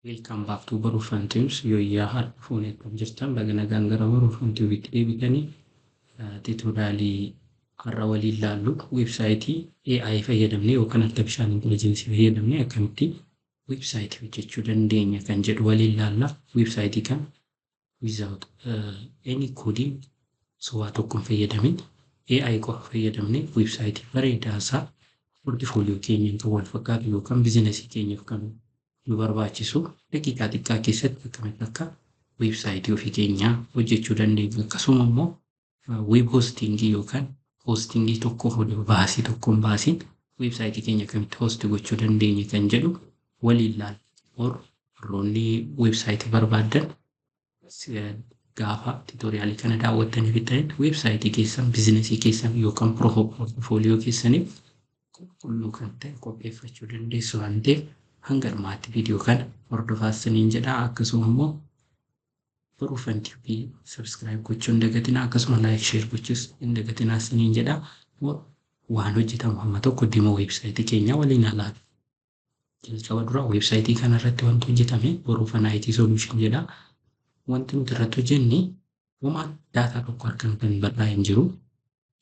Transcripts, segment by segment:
Welcome back to Baruuf Tubes. Yooyyaa, harka fuunee akkam jirtan? Baga nagaan gara Baruuf Tube'itti deebitanii. Tutorialii har'a waliin ilaallu weebsaayitii AI fayyadamnee yookaan artificial intelligence fayyadamnee akkamitti weebsaayitii hojjechuu dandeenya kan jedhu waliin ilaalla. Weebsaayitii kan without any coding, waa tokko hin fayyadamin, AI qofa fayyadamnee weebsaayitii bareedaa isaa portfolio keenyaan kan wal fakkaatu yookaan biizinasii keenyaaf kan nu barbaachisu daqiiqaa xiqqaa keessatti akkamitti akka weebsaayitii ofii keenyaa hojjechuu dandeenya. Akkasuma immoo web hostingii yookaan hostingii tokkoof baasii tokko hin baasiin weebsaayitii keenya akkamitti host gochuu dandeenya kan jedhu waliin ilaalla. Warroonni weebsaayitii barbaaddan, gaafa tutorialii kana daawwattanii fixxanitti weebsaayitii keessan, biizinasii keessan yookaan portfolio keessaniif qulqulluu kan ta'e qopheeffachuu dandeessu waan ta'eef, hanga dhumaatti viidiyoo kana hordofaa isiniin jedha. Akkasuma immoo Baruuf TV subscribe gochuu hin dagatinaa, akkasuma like, share gochuus hin dagatinaa isiniin jedha. Waan hojjetamu hamma tokko demo weebsaayitii keenyaa waliin ilaalla. Jalqaba dura weebsaayitii kana irratti wanti hojjetame Boruufan IT Solution jedha. Wanti nuti irratti hojjenne homaa daataa tokko harkaan kan barraa'e hin jiru.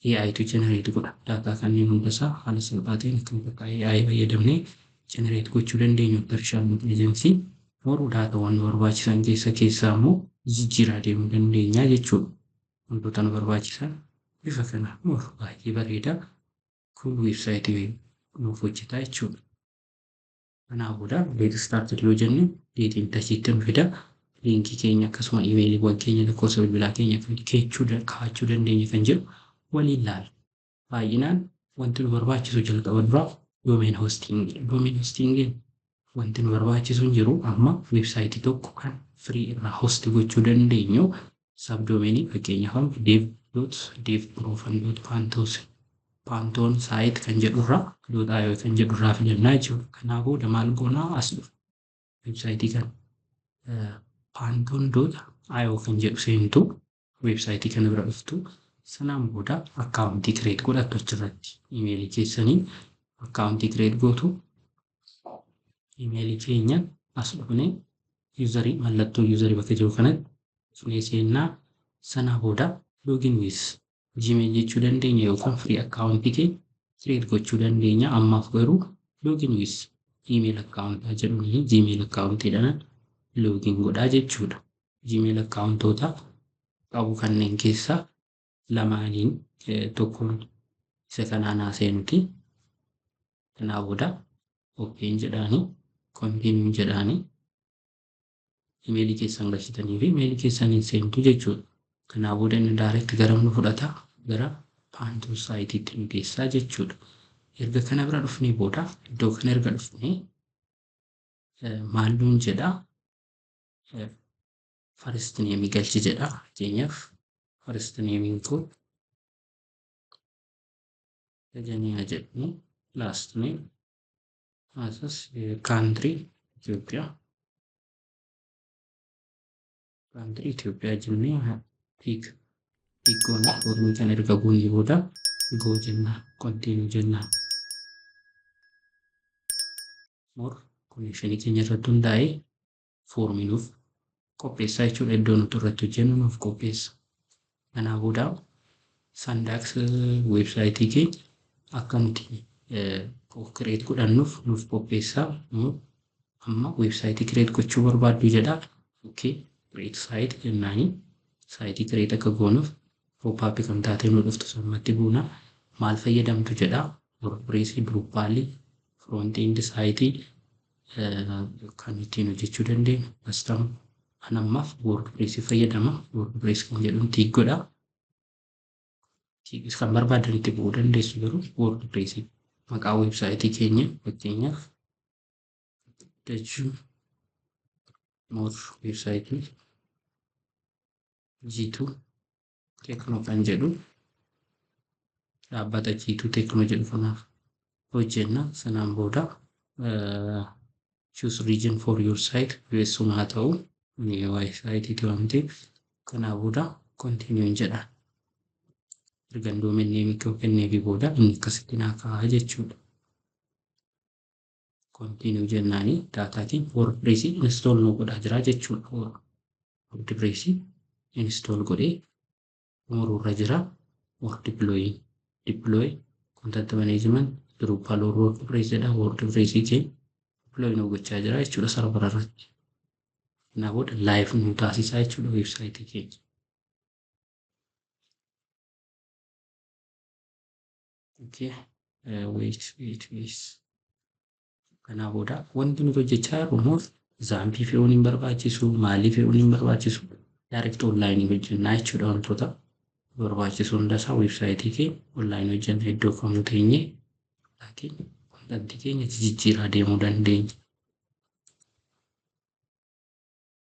AItu generate godha. Daataa kanneen hundasaa haala salphaa ta'een akkamitti akka AI fayyadamnee generate gochuu dandeenyu, artificial intelligence moruu daataawwan nu barbaachisan keessa keessaa immoo jijjiiraa deemuu dandeenya jechuudha. Wantoota nu barbaachisan bifa kana baay'ee bareeda. Kun weebsaayitii nuuf hojjetaa jechuudha. Kanaa booda get started yoo jenne deetiin tachiitti nu fida. Liinkii keenya akkasuma iimeeliiwwan keenya, lakkoofsa bilbilaa keenya akkamitti kaa'achuu dandeenya kan jedhu waliin ilaalla. Baay'inaan wanti nu barbaachisu jalqaba duraa domain hostingii. Domain hostingiin wanti nu barbaachisu hin jiru. Amma weebsaayitii tokko kan free irraa host gochuu dandeenyu subdomainii, fakkeenyaaf dev.devprofan.pantos pantoon site kan jedhurraa .io kan jedhurraa filannaa jechuudha. Kanaa booda maal goonaa? As dhufa. Weebsaayitii kan pantoon.io kan jedhu seentu, weebsaayitii kana bira dhuftu. Sanaan booda akkaawuntii create godhattu. Achirratti imeelii keessaniin akkaawuntii create gootu. Imeelii keenya as dhufnee userii, mallattoo userii bakka jiru kanatti dhufnee seennaa. Sanaa booda login with Gmail jechuu dandeenya yookaan free akkaawuntii keenya create gochuu dandeenya. Ammaaf garuu login with email akkaawuntaa jedhuun Gmail akkaawuntiidhaan login godhaa jechuudha. Gmail akkaawuntoota qabu kanneen keessaa lamaaniin tokkoon isa kanaan haa seenuti. Kanaa booda okayn jedhaanii, continue jedhaanii, imeelii keessan galchitanii fi imeelii keessaniin seentu jechuudha. Kanaa booda inni direct gara nu fudhata, gara Pantoon siteiitti nu geessaa jechuudha. Erga kana bira dhufnee booda, iddoo kana erga dhufnee maal nuun jedhaa? First name galchi jedha. Fakkeenyaaf first name koo Dajanee jedhamu, last name asas, country Itoophiyaa, country Itoophiyaa jennee tick tick goona. Foormii kana erga guunnee booda go jennaan, continue jennaan. More connectionii keenya irratti hundaa'ee foormii nuuf qopheessaa jechuudha. Iddoo nuti irratti hojjennu nuuf qopheessa. Kanaa booda sandbox weebsaayitii keenya akka nuti create godhannuuf nuuf qopheessaa. Amma weebsaayitii create gochuu barbaaddu jedha. Okay, create site jennaani siteii create akka goonuuf pop-up kan taatee nu dhuftu sanumatti buuna. Maal fayyadamtu jedha. WordPress, Drupal, front end siteii kan ittiin hojjechuu dandeenyu, custom. An ammaaf WordPress fayyadama. WordPress kan jedhuun tick godha. Kan barbaadan itti bu'uu dandeessu, garuu WordPress. Maqaa weebsaayitii keenya fakkeenyaaf Dachuu more weebsaayitii G2 Tekno kan jedhu, dhaabbata G2 Tekno jedhu kanaaf hojjenna. Sanaan booda choose region for your site, US haa ta'u, weebsaayitiiti waan ta'eef. Kanaa booda continue jedha. Erga domain name kenneefii booda inni akkasitti naa ka'a jechuudha. Continue jennaanii daataa keenya WordPress install nu godhaa jira jechuudha. WordPress install godhee xumuruurra jira. Deploy, deploy content management Drupal or WordPress jedha. WordPress keenya deploy nu gochaa jira jechuudha server irratti. Kanaa booda live nu taasisaa jechuudha weebsaayitii keenya. Okay. Wait, wait, wait. Kanaa booda wanti nuti hojjechaa jirru immoo XAMPP fe'uun hin barbaachisu, maalii fe'uun hin barbaachisu. Direct online hojjennaa jechuudha. Wantoota barbaachisu hundasaa weebsaayitii keenya online hojjenna. Iddoo kamuu teenyee keenya contentii keenya jijjiiraa deemuu dandeenya.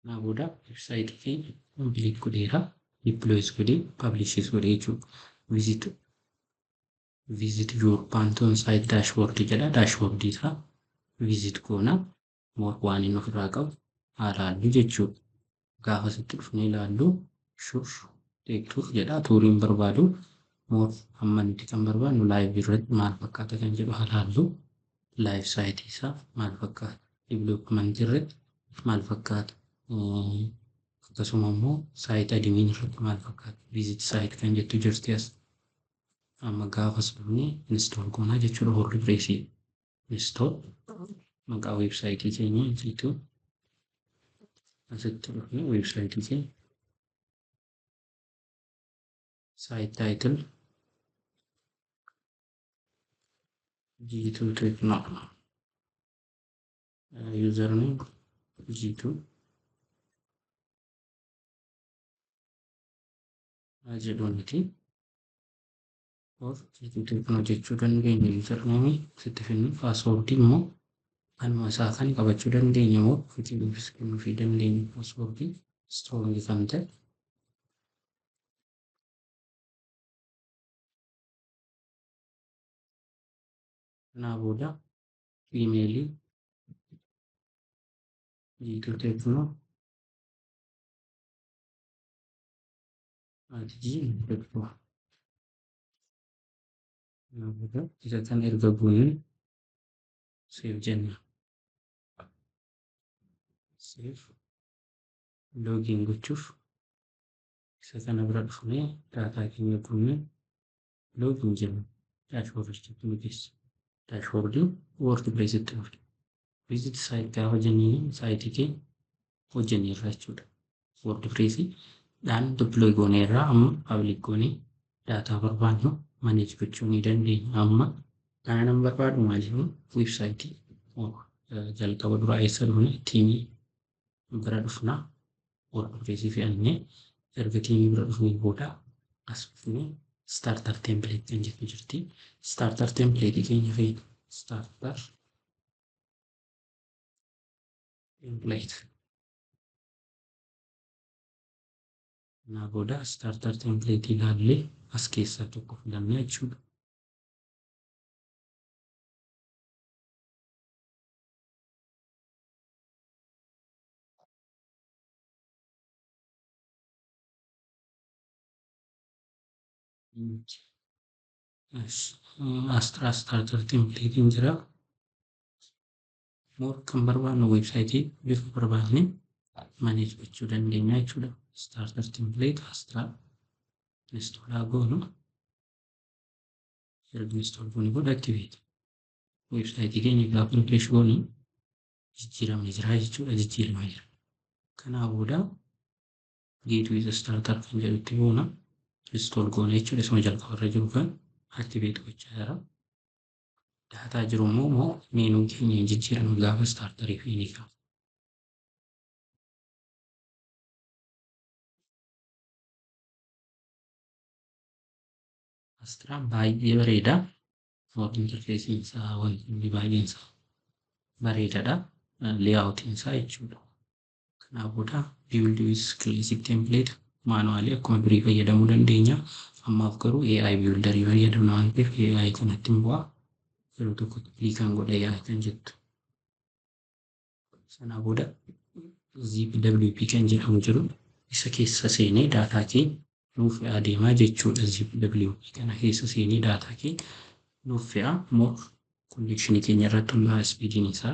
Kanaa booda weebsaayitii keenya complete godheera. Deploys godhee, publishis godhee jechuudha. Visit your Pantheon site dashboard jedha. Dashboard isaa visit goona. More waan inni ofirraa qabu haa ilaallu jechuudha. Gaafa sitti dhufnee ilaallu, sure, take tour jedha. Touriin barbaadu more amma nuti kan barbaadnu live irratti maal fakkaata kan jedhu haa ilaallu. Live site isaa maal fakkaata? Development irratti maal fakkaata? Akkasuma immoo site admin irratti maal fakkaata? Visit site kan jettu jirti as. Amma gaafas dhufnee install goonaa jechuudha WordPress. Install maqaa weebsaayitii keenya jiituu asitti dhufnee weebsaayitii keenya site title G2 Techno, username G2 jedhuuniti or G2 Techno jechuu dandeenya. Username sitti finnu, password immoo kanuma isaa kan qabachuu dandeenya moo ofiitii kennuufii dandeenya, password strong kan ta'e. Kanaa booda iimeelii G2Techno@gmail.com. Kanaa booda isa kan erga goonee save jenna. Save, login gochuuf isa kana bira dhufnee daataa keenya guunnee login jenna. Dashboarditti nu geessa. Dashboardii WordPressitti dhufe. Visit site gaafa jenniin saayitii keenya hojjenneerra jechuudha. WordPressii dhaan deploy gooneerra, amma public goonee daataa barbaannu manage gochuu ni dandeenya. Amma kana nan barbaadu maaliif weebsaayitii jalqaba duraa eessa dhufne? Themeii bira dhufna. WordPressii fe'annee erga themeii bira dhufnee booda as dhufnee starter template kan jettu jirti. Starter template keenya feena. Starter template. Kanaa booda starter template ilaallee as keessaa tokko filannaa jechuudha. Astra starter template jira. More kan barbaadnu weebsaayitii bifa barbaadne manage gochuu dandeenya jechuudha. Starter template Astra install goonu. Erga install goone booda activate. Weebsaayitii keenya gaafa refresh goonu jijjiiramni jira jechuudha. Jijjiiramaa jira. Kanaa booda get with starter kan jedhutti boona install goone jechuudha. Isuma jalqabarra jiru kan activate gochaa jira. Daataa jiru immoo meenuun keenya hin jijjiiramu gaafa starterii fi ni ka'a. Astraan baay'ee bareeda. Interfaceiin isaa, wanti inni baay'een isaa bareedaadha. Layoutiin isaa jechuudha. Kanaa booda build with classic template, manualii akkuma durii fayyadamuu dandeenya. Ammaaf garuu AI builderii fayyadamna waan ta'eef AI kanatti hin bu'aa. Yeroo tokkotti clickaan godha AI kan jettu. Sanaa booda ZipWP kan jedhamu jiru isa keessa seenee daataa keenya nuuf fe'aa deemaa jechuudha. ZipWP kana keessa seenee daataa keenya nuuf fe'aa. More connectionii keenya irratti hundaa'a speediin isaa.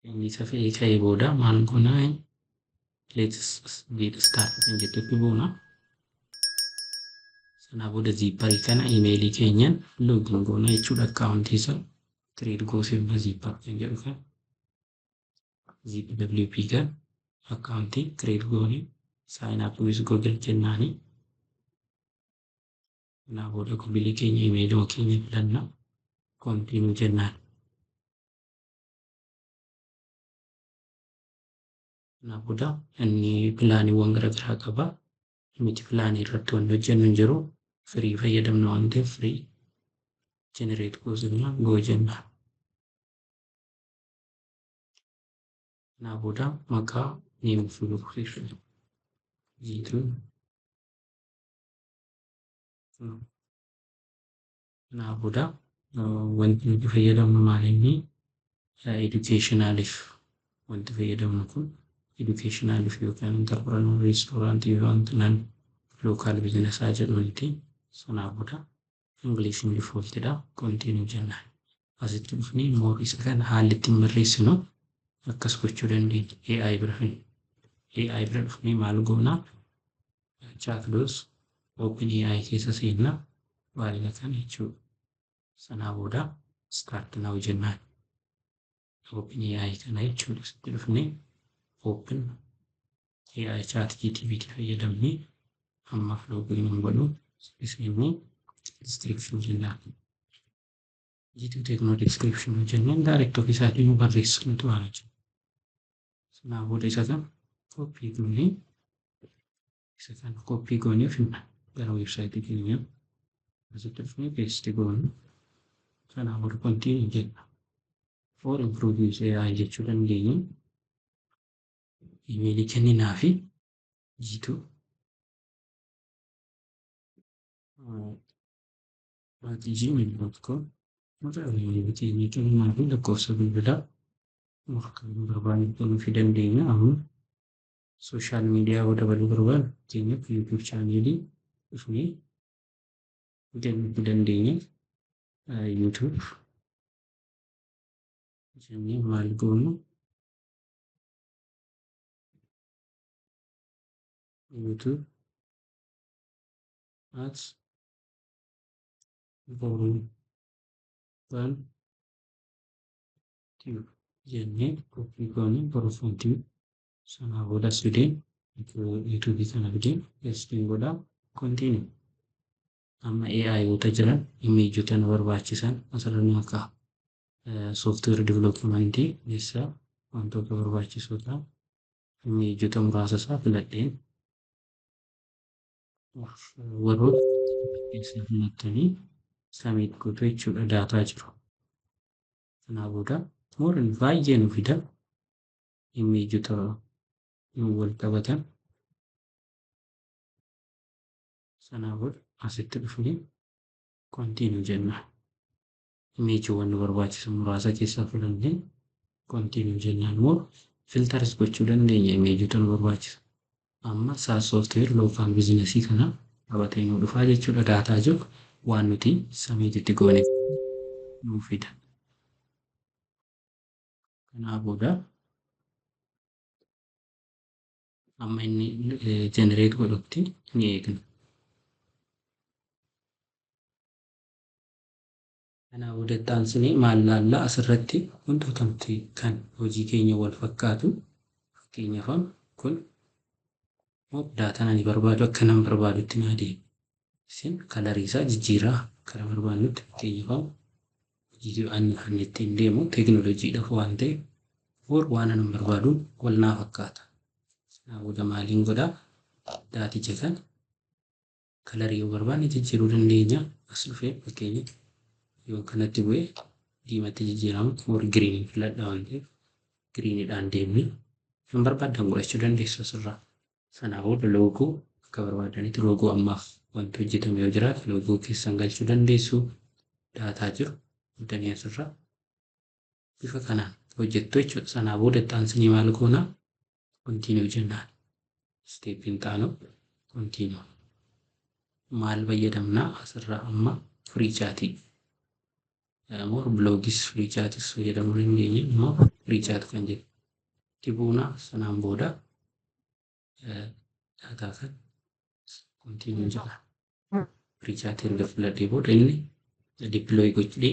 Inni isa fe'ee ka'ee booda maal goonaa let's get started kan jettutti buuna. Sanaa booda Zeeperii kana imeelii keenyaan login goona jechuudha. Akkaawuntii isa create goosifna Zeeper kan jedhu kan ZipWP kan akkaawuntii create goonee sign up with Google jennaani. Sanaa booda Google keenya imeelii keenya filanna continue jennaan. Sanaa booda inni pilaaniiwwan garaagaraa qaba. Nuti pilaanii irratti wanti hojjennu hin jiru. Free fayyadamna waan ta'eef free generate goosifna go jennaan. Sanaa booda maqaa name of your G2. Sanaa booda wanti nuti fayyadamnu maal inni educationaliif wanti fayyadamnu kun educationaliif yookaan entrepreneur restaurant wanti nan local business haa jedhuuniti. Sanaa booda English defaultidha. Continue jennaan. Asitti dhufnee more isa kana haalli ittiin barreessinu akkas gochuu dandeenya. AI bira finne. AI bira dhufnee maal goonaa? Chat open AI keessa seenna baay'ina kana jechuudha. Sanaa booda start now jennaan. Open AI kana jechuudha. Asitti dhufnee open AI chat GPT fayyadamnee ammaaf login hin godhu seennee description jennaan. G2 Techno description jenneen direct ofiisaatiin nu barreessa nuti waan hojjennu. Sanaa booda isa kana copy goonee isa kana copy goonee finna gara weebsaayitii keenyaa asitti dhufnee paste goonu. Sanaa booda continue jenna. For improve use AI jechuu dandeenya. Imeelii kenninaa fi G2 @gmail.com maqaa imeelii keenya kenninaa fi lakkoofsa bilbilaa akka barbaanne kennuufii dandeenya. Amma social media yoo dabaluu barbaanne fakkeenyaaf YouTube chaanelii dhufnee kennuufii dandeenya. YouTube jennee maal goonu YouTube at Boruufan Tube jennee copy goonee Boruufan Tube sanaa booda as fidee YouTube kana fidee paste godhaa continue. Amma AI-oota jiran imeejota nu barbaachisan asirra nu ka'a. Software development keessaa wantoota barbaachisoo ta'an imeejota muraasa isaa filadheen warroota keessa filattanii submit gootu jechuudha daataa jiru. Kanaa booda more baay'ee nu fida imeejota nu wal qabatan. Sanaa booda asitti dhufnee continue jenna. Imeejiiwwan nu barbaachisan muraasa keessaa filannee continue jennaan immoo filteris gochuu dandeenya imeejota nu barbaachisa. Amma SaaS software local business kana qabatee nu dhufaa jechuudha. Daataa jiru waan nuti submititti goone nu fida. Kanaa booda amma inni generate godhutti ni eegna. Kanaa booda itti aansinee maal laallaa asirratti wantoota nuti kan hojii keenya wal fakkaatu fakkeenyaaf kun daataan ani barbaadu akka nan barbaadutti naa deema. Isin kalarii isaa jijjiiraa karaa barbaadnutti fakkeenyaaf hojii ani ittiin deemu teekinooloojiidhaaf waan ta'eef for waan ani barbaadu wal naa fakkaata. Kanaa booda maaliin godhaa daaticha kana kalarii yoo barbaanne jijjiiruu dandeenya. As dhufee fakkeenya yoo kanatti bu'ee diimatti jijjiirama or giriinii filadha waan ta'eef giriiniidhaan deemnee kan barbaaddan godhachuu dandeessu asirraa. Sanaa booda loogoo akka barbaadanitti loogoo ammaaf wanti hojjetame yoo jiraate loogoo keessan galchuu dandeessu. Daataa jiru fiddanii asirraa bifa kanaan hojjettu jechuudha. Sanaa booda itti aansinee maal goonaa? Continue jennaan. Steeppiin taanu continue. Maal fayyadamnaa asirraa amma free chatii. More blogs, free chats fayyadamuu dandeenya. Immoo free chat kan jedhu itti buunaa. Sanaan booda daataa kan continue jedha. Free chat erga filadhee booda inni deploy godhee,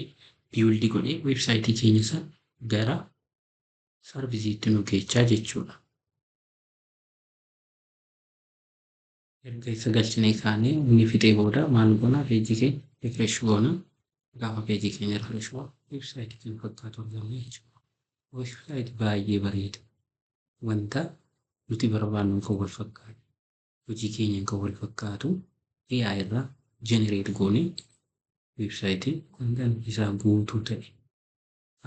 build godhee, weebsaayitii keenya sana gara serviceiitti nu geechaa jechuudha. Erga isa galchinee kaanee inni fixee booda maal goonaa? Peejii keenya refresh goona. Gaafa peejii keenya refresh goonu weebsaayitii kan fakkaatu arganna jechuudha. Weebsaayitii baay'ee bareeda. Wanta nuti barbaannu kan wal fakkaatu, hojii keenyaan kan wal fakkaatu AI irraa generate goonee weebsaayitii content isaa guutuu ta'e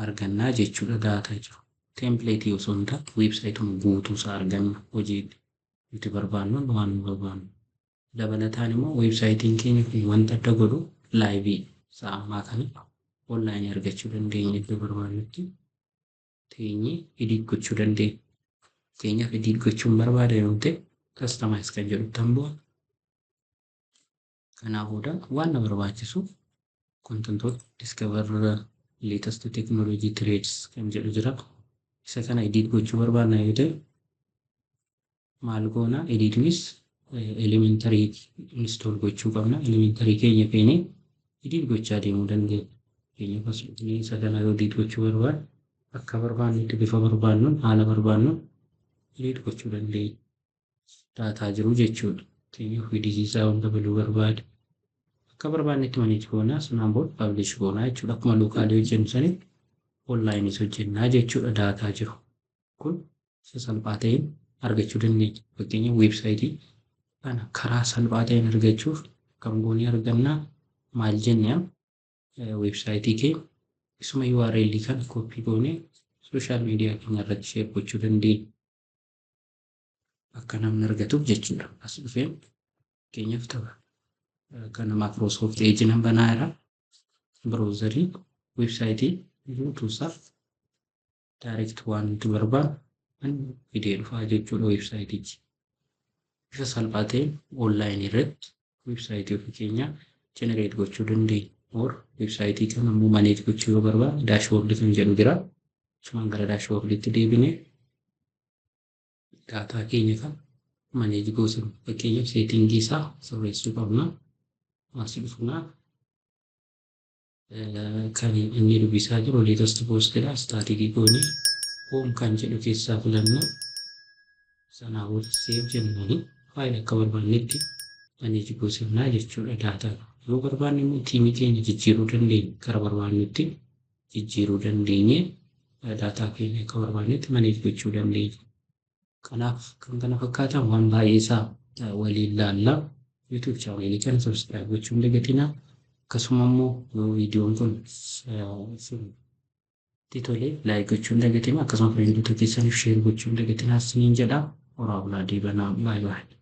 argannaa jechuudha, daataa jiru. Templateii osoo hin taane weebsaayituma guutuu isaa arganna, hojii nuti barbaannu, waan nu barbaannu. Dabalataan immoo weebsaayitiin keenya kun wanta adda godhu liveii isaa ammaa kana onlineii argachuu dandeenya, iddoo barbaannutti teenyee edit gochuu dandeenya. Fakkeenyaaf, edit gochuun barbaada yoo ta'e, customize kan jedhu bu'a. Kanaa booda waan na barbaachisu contentoota, discover latest technology trends kan jedhu jira. Isa kana edit gochuu barbaadna yoo ta'e maal goona? Edit with Elementor install gochuu qabna. Elementor keenya feenee edit gochaa deemuu dandeenya. Fakkeenyaaf, as dhufnee isa kana yoo edit gochuu barbaanne, akka barbaannutti, bifa barbaannuun, haala barbaannuun edit gochuu dandeenya. Daataa jiru jechuudha. Fakkeenyaaf, widthii isaa waan dabaluu barbaade akka barbaannetti manage goonaa, sanaan booda publish goonaa jechuudha. Akkuma localii hojjennu sanitti onlineis hojjennaa jechuudha daataa jiru. Kun isa salphaa ta'een argachuu dandeenya. Fakkeenyaaf, weebsaayitii kana karaa salphaa ta'een argachuuf akkam goonee argannaa? Maal jennee, weebsaayitii keenya isuma URL kana copy goonee social media keenya irratti share gochuu dandeenya. Akka namni argatuuf jechuudha. As dhufeen fakkeenyaaf tapha kana Microsoft Edge nan banaa jira. Browserii weebsaayitii guutuusaa direct waan nuti barbaannu fidee dhufaa jechuudha weebsaayitichi. Bifa salphaa ta'een onlineii irratti weebsaayitii ofii keenyaa generate gochuu dandeenya. Or weebsaayitii kana immoo manage gochuu yoo barbaanne, dashboardii kan jedhu jira. Achumaan gara dashboardiitti deebinee daataa keenya kan manage goosifna. Fakkeenyaaf, settingii isaa sirreessuu qabna. As dhufnaa kan inni dubbisaa jiru latest postidha. Staticii goonee home kan jedhu keessaa filanna. Sanaa booda save jennaani faayila akka barbaannetti manage goosifnaa jechuudha daataa. Yoo barbaanne immoo themeii keenya jijjiiruu dandeenya. Gara barbaannutti jijjiiruu dandeenye daataa keenya akka barbaannetti manage gochuu dandeenya. Kanaaf kan kana fakkaatan waan baay'ee isaa waliin laallaa. YouTube channelii kana subscribe gochuu hin dagatinaa. Akkasuma immoo yoo viidiyoon kun isinitti tole, like gochuu hin dagatinaa. Akkasuma friendoota keessaniif share gochuu hin dagatinaa isiniin jedha. Horaa bulaa, deebanaa. Baay'ee baay'ee.